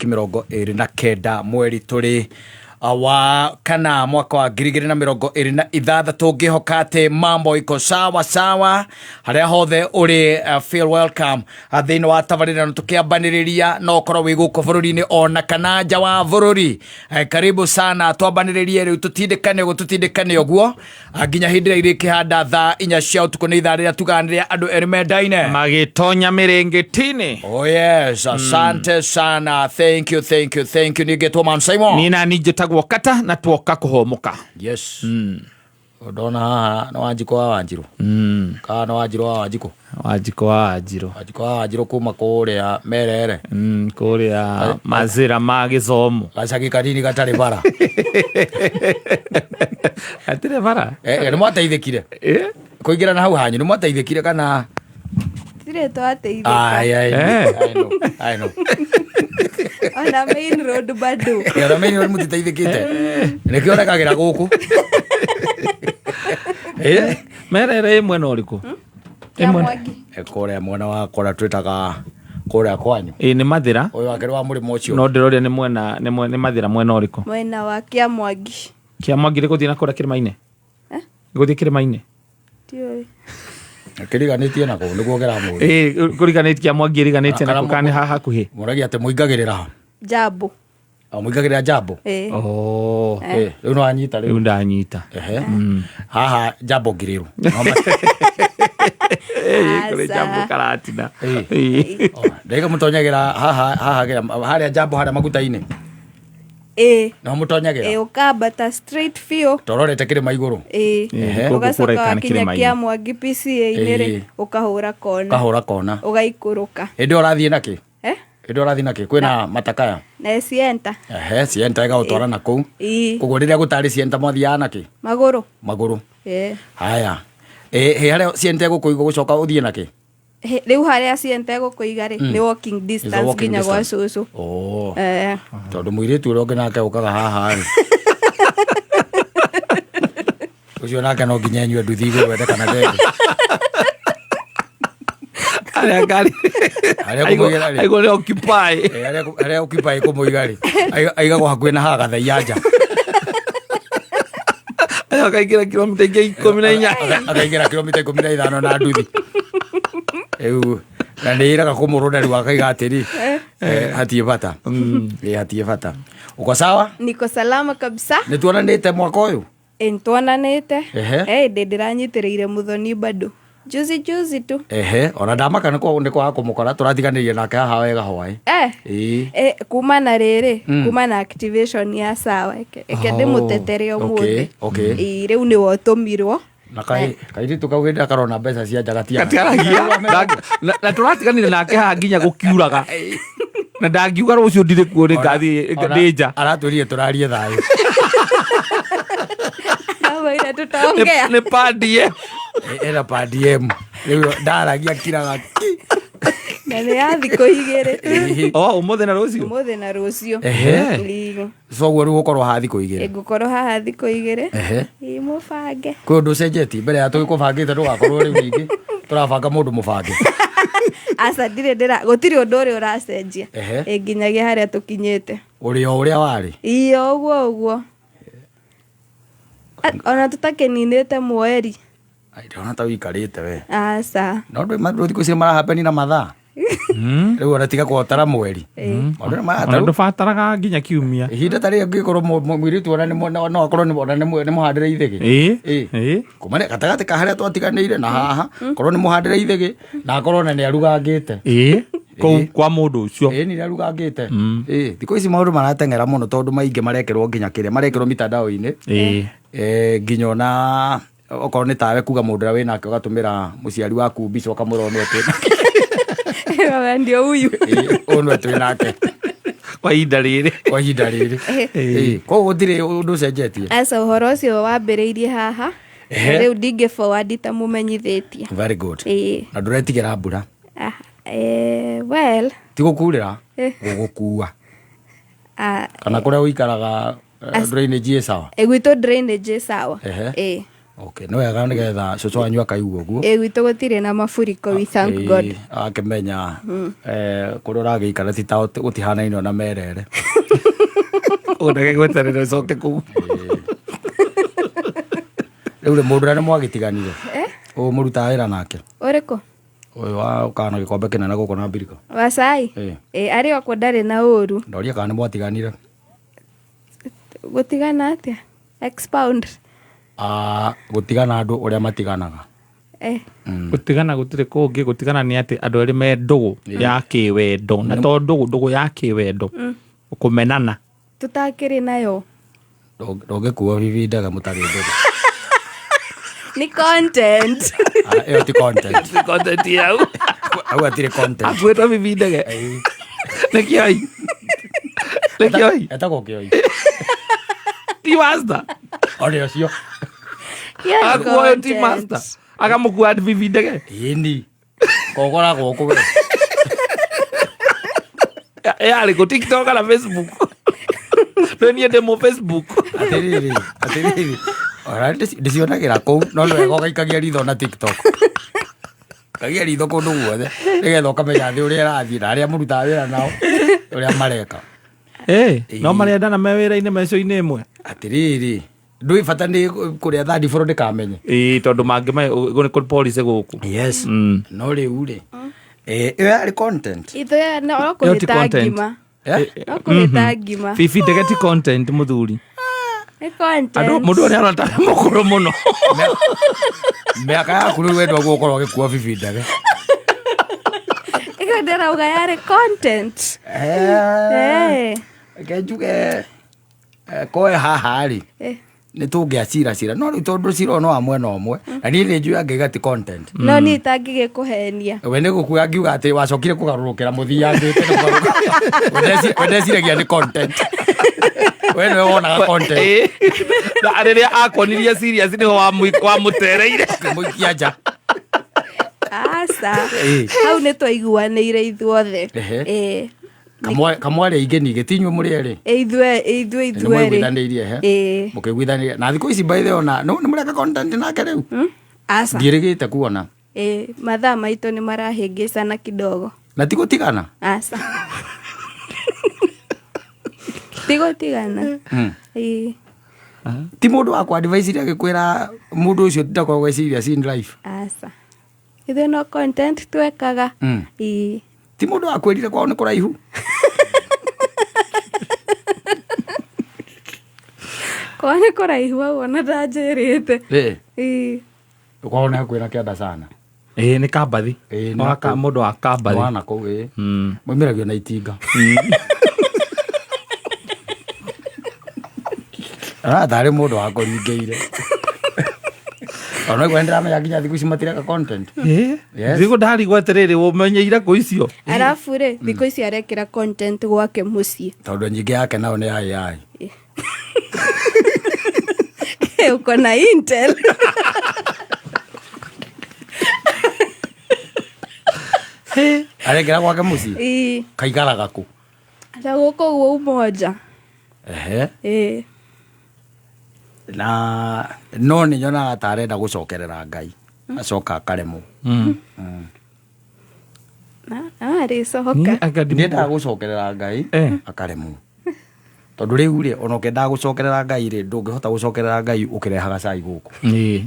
29 mweri tũrĩ wa kana mwaka wa 2026. Ngĩhoka atĩ mambo iko sawa sawa harĩa hothe ũrĩ. Feel welcome thĩinĩ wa tabarĩra, na tũkĩambanĩrĩria no ũkorwo wĩ gũkũ bũrũri-inĩ ona kana nja wa bũrũri. Karibu sana, twambanĩrĩrie rĩu, tũtindĩkane ũguo, tũtindĩkane ũguo nginya hĩndĩ ĩrĩa irĩkĩhanda thaa 4 cia ũtukũ. Nĩ ithaa rĩrĩa tugaga nĩ rĩa andũ erĩ mendaine magĩtonya mĩrĩngĩti-inĩ. Oh yes, asante sana. Thank you, thank you, thank you. Nĩngetwo Man Simon. Niĩ nani njĩtagwo Kata na tuoka kũhũmũka. Yes. Ndona haha nĩ Wanjikũ wa Wanjirũ. Kana nĩ Wanjirũ wa Wanjikũ. Wanjikũ wa Wanjirũ. Wanjikũ wa Wanjirũ kuma kũrĩa Merere. Kũrĩa mazĩra ma gĩthomo. Gacagi kanini gatarĩ bara. Gatirĩ bara. Nĩ mwateithĩkire? Eh? Kũingĩra na hau hanyu nĩ mwateithĩkire kana? Tirĩ twateithĩka. Ai, ai, Eh. I know, I know. Ona main road bado. Ona main road mũtiteithĩkĩte. Nĩkĩo rekagĩra gũkũ. Eh? Merere ĩ mwena ũrĩkũ? Kĩa Ĩmwe- Mwangi. Kũrĩa mwena wa kũrĩa twĩtaga kũrĩa kwanyu. Ĩ nĩ Mathĩra. Ũyũ wake nĩ wa mũrĩmo ũcio. No ndĩroria nĩ mwena nĩ Mathĩra mwena ũrĩkũ? Mwena wa Kĩa Mwangi. Kĩa Mwangi nĩ gũthiĩ na kũrĩa kĩrĩma-inĩ? Eh? Nĩ gũthiĩ kĩrĩma-inĩ? Ndiũĩ. Kĩriganĩtie na kũu nĩguo kĩramũria. Ĩ kũriganĩtie Kĩa Mwangi ĩriganĩtie na Kana kũ kana nĩ haha hakuhĩ? Mũragia atĩ mũingagĩrĩra ha? Jambo. O mũingagĩrĩra Jambo. Ĩ. Oh. Eh, rĩu no anyita Rĩu rĩu. ndanyita. Ehe. Haha Jambo ngirĩrũ. Kũrĩ Aca. Jambo Karatina. Ĩ. Ĩ. Ndaiga mũtonyagĩra haha haha harĩa Jambo harĩa maguta-inĩ. Ĩ. No mũtonyagĩra. Ĩ, ũkambata straight biũ. Tororete kĩrĩma igũrũ. Ĩ. Ehe. Gũkũ Ũgacoka kũraika nĩ wakinya kĩrĩma-inĩ. Kĩa Mwangi PCA-inĩ rĩ, Ĩ. ũkahũra kona. Ũkahũra kona. Ũgaikũrũka. Hĩndĩ ĩyo ũrathiĩ nakĩ? Eh? Hĩndĩ ĩyo ũrathiĩ nakĩ? Kwĩna matakaya. Na Sienta. Ehe, Sienta ĩgagũtwara na kũu. Ĩ. Koguo rĩrĩa gũtarĩ Sienta mwathiaga nakĩ? Magũrũ. Magũrũ. Ĩ. Haya. Ĩ, hĩ harĩa Sienta ĩgũkũiga ũgũcoka ũthiĩ nakĩ? Rĩu harĩa Sienta ĩgũkũiga rĩ, nĩ walking It's a distance walking nginya gwa distance. cũcũ. Oh. Eh. Tondũ mũirĩtu ũrĩa ũngĩ nake ũkaga haha rĩ. Ũcio nake no nginya enyue nduthi igũrũ ende kana ndende. Arĩa ngari. Harĩa kũmũigĩra rĩ. Aigua nĩ occupy. Eh, harĩa occupy kũmũiga rĩ. Aigagwo hakuhĩ na haha Gathaiya nja. Akaingĩra kilomita ingĩ 14. Akaingĩra kilomita 15 na nduthi. Rĩu na nĩ ĩraga kũmũrũnda rĩu akaiga atĩrĩ, hatirĩ bata. Hatirĩ bata. Uko sawa? Niko salama kabisa. Nĩ tuonanĩte mwaka ũyũ? Ĩ, nĩtuonanĩte. Ehe. Eh, ndĩ ndĩranyitĩrĩire Muthoni bado. Juzi juzi tu. Ehe, ona ndamaka nĩ kwaga kũmũkora, tũratiganĩire nake haha wega hwaĩ. Eh. Ĩĩ. Eh, kuma na rĩrĩ, kuma na activation ya sawa, eke ndĩmũtetere ũmũthĩ. Okay. Ĩ, rĩu nĩwe ũtũmirwo. Na kairĩtu kau hĩndĩ ĩrĩa karona mbeca cia nja Gatiaragia. Na tũratiganire nake haha nginya gũkiuraga. Na ndangiuga rũciũ ndirĩ kuo nĩ ngathiĩ ndĩ nja. Aratwĩrire tũrarie thayũ. Awaira tutaongea. Nĩ pandie. Ena pandiem. Rĩu ndaragia kiraga ki. Na nĩ ya thikũ 2. Oh, ũmũthĩ na rũciũ. Ũmũthĩ na rũciũ. Ehe. Ĩ. So ũguo rĩu ũkorwo haha thikũ 2. Ngũkorwo haha thikũ 2. Ehe. Ĩ, mũbange. Kwĩ ũndũ ũcenjetie mbere ya tũgĩkũbangĩte ndũgakorwo rĩu rĩngĩ tũrabanga mũndũ mũbange. Aca, ndirĩ ndĩra gũtirĩ ũndũ ũrĩ ũracenjia. Ehe. Ĩ, nginyagia harĩa tũkinyĩte. Ũrĩ o ũrĩa warĩ. Ĩ, o ũguo ũguo. Ona tũtakĩninĩte mweri. Ai, ndĩrona ta ũikarĩte we. Aca. No ndũ maũndũ thikũ ici marahapeni na mathaa. Rĩu ona tiga kũhotara mweri. Maũndũ nĩ Ona mara ndũbataraga nginya kiumia. Ihinda ta rĩrĩ ngĩkorwo mũirĩtu ona no akorwo ona nĩ mũhandĩre ithĩgĩ. Ĩ. Ĩ. Ĩ. Kuma gatagatĩ ka harĩa twatiganĩire na haha, korwo nĩ mũhandĩre ithĩgĩ na akorwo ona nĩ arugangĩte. Ĩ. Kũu kwa mũndũ ũcio. Ĩ, nĩ arugangĩte. Ĩ, thikũ ici maũndũ marateng'era mũno tondũ maingĩ marekĩrwo nginya kĩrĩa marekĩrwo mitandao-inĩ. Ĩ. Nginya ona okorwo nĩ tawe kuga mũndũ ũrĩa wĩnake ũgatũmĩra mũciari waku mbica ũkamwĩra ũyũ nĩwe twĩ nake. Wewe ndio huyu. Ĩ, ũyũ nĩwe twĩ nake Kwa ihinda rĩrĩ. Kwa ihinda rĩrĩ. Ĩ, koguo gũtirĩ ũndũ ũcenjetie. Aca, ũhoro ũcio wambĩrĩirie haha. Ehe. Rĩu ndingĩ forward itamũmenyithĩtie. Very good. Ĩ. Na ndũretigĩra mbura? Ah, well. Ti gũkurĩra, Eh. gũgũkua. Ah, Kana kũrĩa ũikaraga drainage ĩ sawa? Gwitũ drainage ĩ sawa. Ehe. Ĩ. Okay, nĩ wega nĩgetha cũcũ wanyu akaigua ũguo. Ĩ, gwitũ gũtirĩ na maburiko, we thank God. Ĩĩ, akĩmenya kũrĩa ũragĩikara ti ta gũtihanaine ona merere. Ũndage gweterera ũcoke kũu. Rĩu rĩ, mũndũ ũrĩa nĩ mwagĩtiganire ũyũ mũrutaga wĩra nake, Ũrĩkũ? Ũyũ wa ũkaga na gĩkombe kĩnene gũkũ na mbirika. Wa cai? Ĩ. Ĩ, arĩ okwo ndarĩ na ũru. Ndoria kana nĩ mwatiganire. Gũtigana atĩa? Expound. Ah, gũtigana andũ ũrĩa matiganaga. Gũtigana gũtirĩ kũngĩ, gũtigana nĩ atĩ andũ erĩ me ndũgũ ya kĩwendo, na to ndũgũ, ndũgũ ya kĩwendo, kũmenana. Tũtakĩrĩ nayo. Ndũngĩkua bibi ndege mũtarĩ ndũgũ. Nĩ content. Ah, ĩyo ti content. Content yau. Hau hatirĩ content. Akuĩtwo bibi ndege. Nĩ kĩoi. Nĩ kĩoi. Etagwo kĩoi. Ti master. One ũcio. Hiyo ni Akuoyo ti content. master. Akamũkua bibi ndege. Ĩni. Kogora gũkũ we. Yarĩ kũ TikTok kana Facebook? Nĩ niĩ ndĩ mũ Facebook. Atĩrĩrĩ, atĩrĩrĩ. Ona ndĩcionagĩra kũu, no nĩ wega ũgaikagia ritho na TikTok. Kagia ritho kũndũ guothe nĩgetha ũkamenya thĩ ũrĩa ĩrathiĩ na arĩa mũrutaga wĩra nao ũrĩa mareka. No marendana me wĩra-inĩ meco-inĩ ĩmwe. Atĩrĩrĩ, ndũĩ bata nĩ kũrĩa thandi boro ndĩkamenye. Ĩĩ, tondũ mangĩ nĩ kũ policy gũkũ. Yes. No rĩu rĩ, ĩyo yarĩ content. Ithuĩ no Ĩyo ti kũhĩta content. ngima. Eh? No kũhĩta ngima. Bibi ndege ti content mũthuri. Nĩ content. Andũ mũndũ ũrĩa arona tarĩ mũkũrũ mũno. Mĩaka yaku rĩu wendwa gũkorwo ũgĩkua bibi ndege. Ĩyo ndĩrauga yarĩ content. Reke njuge koe haha rĩ, nĩ tũngĩaciracira, no rĩu tondũ cira ũyũ no wa mwena ũmwe, na niĩ nĩ njũĩ angĩiga ti content. No niĩ itangĩgĩkũhenia. We nĩ gũkua angiuga atĩ wacokire kũgarũrũkĩra mũthiangĩte nĩ kũgarũrũka. We ndeciragia nĩ content. We nĩwe wonaga content. Ĩĩ. Na rĩrĩa akuonirie serious nĩho wamũtereire. Ũkĩmũikia nja. Aca. Ĩĩ. Hau nĩ twaiguanĩire ithuothe. Ehe. Kamwarĩ aingĩ ningĩ ti inyuĩ mũrĩ erĩ? Ithuĩ ithuĩ Nĩ ithuerĩ. mwaiguithanĩirie he? Ĩĩ. Mũkĩiguithanĩria. Na thikũ ici by the way ona nĩ mũreka content nake rĩu? Aca. Ndiĩrĩgĩte kuona. Ĩĩ, mathaa maitũ nĩ marahĩngĩcana kidogo. Na ti gũtigana? Aca. Ti gũtigana. Ĩĩ. Ti mũndũ wa kũ-advise agĩkwĩra mũndũ ũcio ndakoragwo e serious in life? Aca. Ithuĩ no content twekaga. Ĩĩ. Ti mũndũ wakwĩrire kwao nĩ kũraihu? Kwao nĩ kũraihu hau ona ndanjĩrĩte. Ĩĩ. Ĩĩ. Kwao nĩ hakuhĩ na kĩanda sana. Ĩĩ, nĩ Kambathi. Ĩĩ, nĩ Wa mũndũ wa Kambathi. Wana kũu ĩĩ. Moimĩragio na itinga. Ara tarĩ mũndũ wakũringĩire. Ona igua nĩndĩramenya nginya thikũ ici matireka content. Ĩĩ. Yes. Thikũ ndarigwo atĩrĩrĩ ũmenyeire kũ icio. Arabu rĩ, thikũ ici arekĩra content gwake mũciĩ. Tondũ nyingĩ yake nao nĩ AI. Uko na Intel. Arekĩra gwake mũciĩ? Ĩĩ. Kaikaraga kũ? Ta gũkũ ũguo Umoja. Ehe. Ĩĩ. Na no nĩ nyonaga ta arenda gũcokerera Ngai. Acoka akaremwo. Na arĩcoka. Nĩendaga gũcokerera Ngai akaremwo. Tondũ rĩu rĩ, ona ũkĩendaga gũcokerera Ngai rĩ, ndũngĩhota gũcokerera Ngai ũkĩrehaga cai gũkũ. Ĩĩ.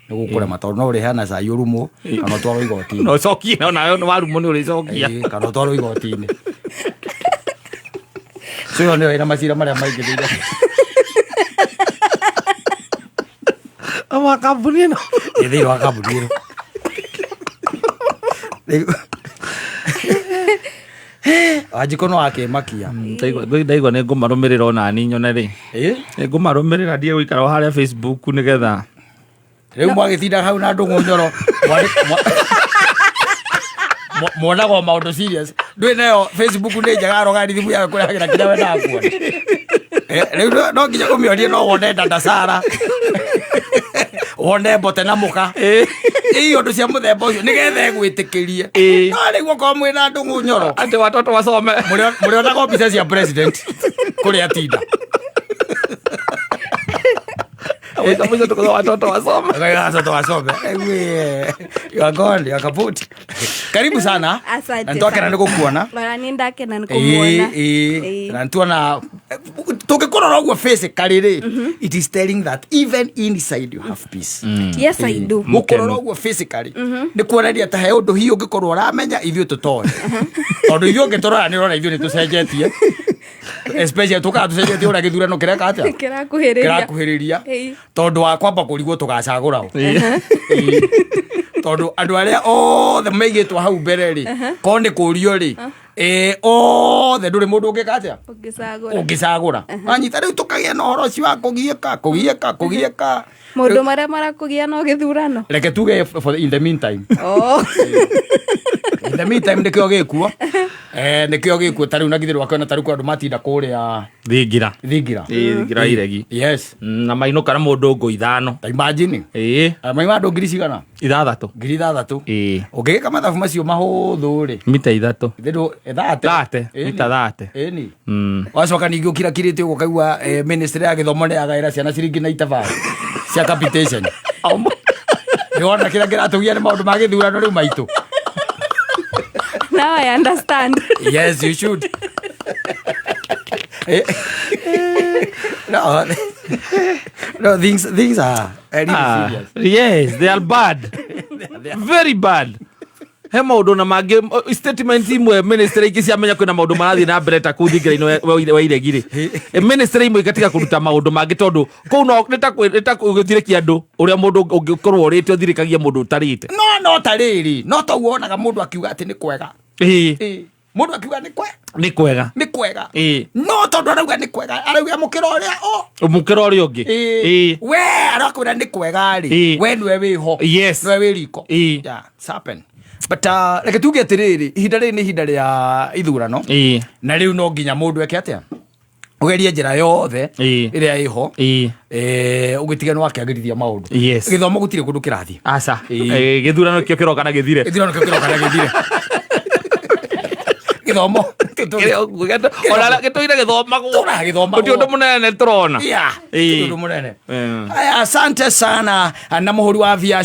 Nĩ gũkũrema tondũ no ũrĩheana cai ũrumwo kana ũtwarwo igoti-inĩ. Na ũcokie onawe nĩ warumwo nĩ ũrĩcokia. Ĩĩ, kana ũtwarwo igoti-inĩ. So ĩyo nĩyo ĩna macira marĩa maingĩ thĩinĩ. Wa kambuni ĩno. Ĩ thĩinĩ wa kambuni ĩno. Rĩu- Wanjikũ no akĩmakia. Ndaigua nĩ ngũmarũmĩrĩra onani nyone rĩ. Ĩ? Nĩ ngũmarũmĩrĩra ndiĩ gũikara o harĩa Facebook nĩgetha. Rĩu mwagĩtinda hau na ndũng'ũ nyoro. Mwonagwo maũndũ serious. Ndũĩ nayo Facebook nĩ njega roga thimũ yawe kũrehagĩra kĩrĩa wendaga kuona. Rĩu no nginya ũmĩorie no wone dada Sara. Wone mbote na mũka. Ĩ ũndũ cia mũthemba ũcio nĩgetha ĩgwĩtĩkĩrie. Ĩĩ. No rĩu okorwo mwĩna ndũng'ũ nyoro. Atĩ watoto wasome. Mũrĩonaga mbica cia president kũrĩa atinda. Mwisho mwisho tukasema watoto wasome. Watoto wasome. Eh, you are gone, you are kaput. Karibu sana. Asante Na nitwakena sana. nĩ gũkuona. Ona nĩ ndakena nĩ kũmuona. Ĩĩ, Ĩĩ. na ntuona tũngĩkũrora ũguo physically rĩ, it is telling that even inside you have peace. Yes, I do. Gũkũrora ũguo physically nĩ kuonania ta he ũndũ hihi ũngĩkorwo ũramenya ithuĩ tũtoĩ, tondũ ithuĩ ũngĩtũrora nĩ ũrona ithuĩ nĩ tũcenjetie, especially tũkaga tũcenjetie ũrĩa gĩthurano kĩreka atĩa. Kĩrakuhĩrĩria. Kĩrakuhĩrĩria. Ĩĩ. Tondũ wa kwamba kũrigwo tũgacagũra ũ. Ĩĩ. Tondũ andũ arĩa othe maigĩtwo hau mbere rĩ, korwo nĩ kũrio rĩ, ĩĩ, othe ndũrĩ mũndũ ũngĩka atĩa. Ũngĩcagũra. Ũngĩcagũra wanyita rĩu tũkagĩa na ũhoro ũcio wa kũgiĩka kũgiĩka kũgiĩka. Maũndũ marĩa marakũgia no gĩthurano. Reke tuge for in the meantime. Oh. In the meantime nĩkĩo gĩkuo, nĩkĩo gĩkuo ta rĩu na githĩ rwakĩona ta rĩu kwĩ andũ matinda kũrĩa. Thingira. Thingira. Ĩĩ, thingira iregi. Yes. Na mainũka na mũndũ ngũ ithano. Ta imagine. Ĩĩ. Maima andũ ngiri cigana? 6. 6,000. Ĩĩ. Ũngĩgĩka mathabu macio mahũthũ rĩ, Mita 3. Thĩndũ 30. 30, mita 30. Ĩni. Wacoka ningĩ ũkirakirĩte ũguo ũkaigua ministry ya gĩthomo nĩ yagaĩra ciana ciringi 95 cia capitation. Nĩwona kĩrĩa kĩratũgia nĩ maũndũ ma gĩthurano rĩu maitũ. Now I understand. Yes, you should. No, no, things are really serious. Yes, they are bad, very bad. He maũndũ na mangĩ, statement imwe ministry ingĩ ciamenya kwĩna maũndũ marathiĩ na mbere ta kũu thingira-inĩ wa iregi rĩ, ministry imwe igatiga kũruta maũndũ mangĩ tondũ kũu no nĩ ta gũthirĩkia andũ ũrĩa mũndũ ũngĩkorwo ũrĩte ũthirĩkagia mũndũ ũtarĩte. No ta rĩrĩ, no toguo wonaga mũndũ akiuga atĩ nĩ kwega. Ĩĩ. Mũndũ akiuga nĩ kwe Nĩ kwega. Nĩ kwega. Ĩĩ. No tondũ arauga nĩ kwega, arauga mũkĩra ũrĩa o Mũkĩra ũrĩa ũngĩ. Ĩĩ. We arakwĩra nĩ kwega rĩ, we nĩwe wĩho. Nĩwe wĩ riko. Ĩĩ. Yeah, it's happen. But reke tuge atĩrĩrĩ, ihinda rĩrĩ nĩ ihinda rĩa ithurano. Na rĩu no nginya mũndũ eke atĩa, ũgerie njĩra yothe ĩrĩa ĩho, ũgĩtiga nĩ wakĩagĩrithia maũndũ. Gĩthomo gũtirĩ kũndũ kĩrathiĩ. Aca. Ĩĩ. Gĩthurano kĩo kĩroka na gĩthire. Gĩthurano kĩo kĩroka na gĩthire. Gĩthomo. Ona gĩtũire gĩthomagwo. Tũraga gĩthomagwo. Gũtirĩ ũndũ mũnene tũrona. Yeah, Ĩĩ. ũndũ mũnene. Haya, asante sana na mũhũri wa biacara.